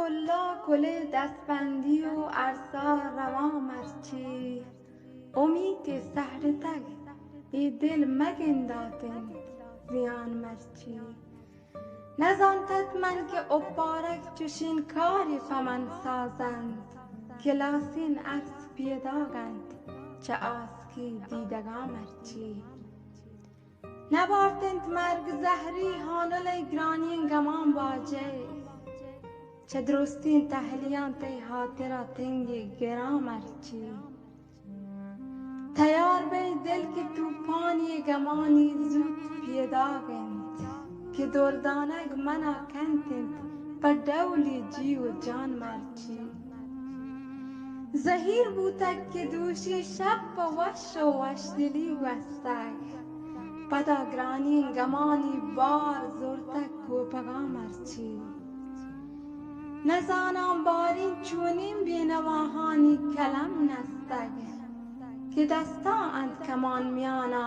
اللہ کلے دستبندی و ارسا رواں مرچی، امیتے سہڑتگ اے دل مگندات انت زیان مرچی۔ نزانتت من کہ اوپارگ چشین کارے پہ من ساز انت کہ لاسین ارس پیداگ انت چہ آسکی دیدگاں مرچی۔ نبارت انت مرگ زہری ہانل ء گرانیں گماں باجئے، چہ درستیں تہلیاں تئی ہاترا تنگے گراں مرچی۔ تیار بئے دل کہ توپانی گمانی زوت پیداگ انت کہ دردانگ منا کنت انت پہ ڈولی جی و جان مرچی۔ زہیر بوتگ کہ دوشی شپ پہ وش و وشدلی گوستگ، پدا گرانیں گمانی بار زرتگ کوپگاں مرچی۔ نزاناں باریں چونیں بینواہانی کلم نستگ کہ دستاں انت کمان میانا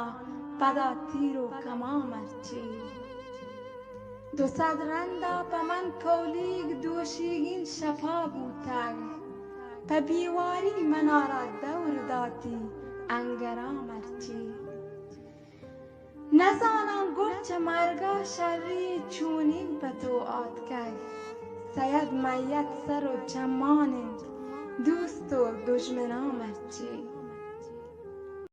پدا تیر و کماں مرچی۔ دو سد رندا پہ من کولیگ دوشیگیں شپا بوتگ، پہ بیواری منارا دور داتی انگراں مرچی۔ نزاناں گڑ چہ مرگا شری چونیں پہ تو آتکگ، سید میت سر و چمان انت دوست و دژمناں مرچی۔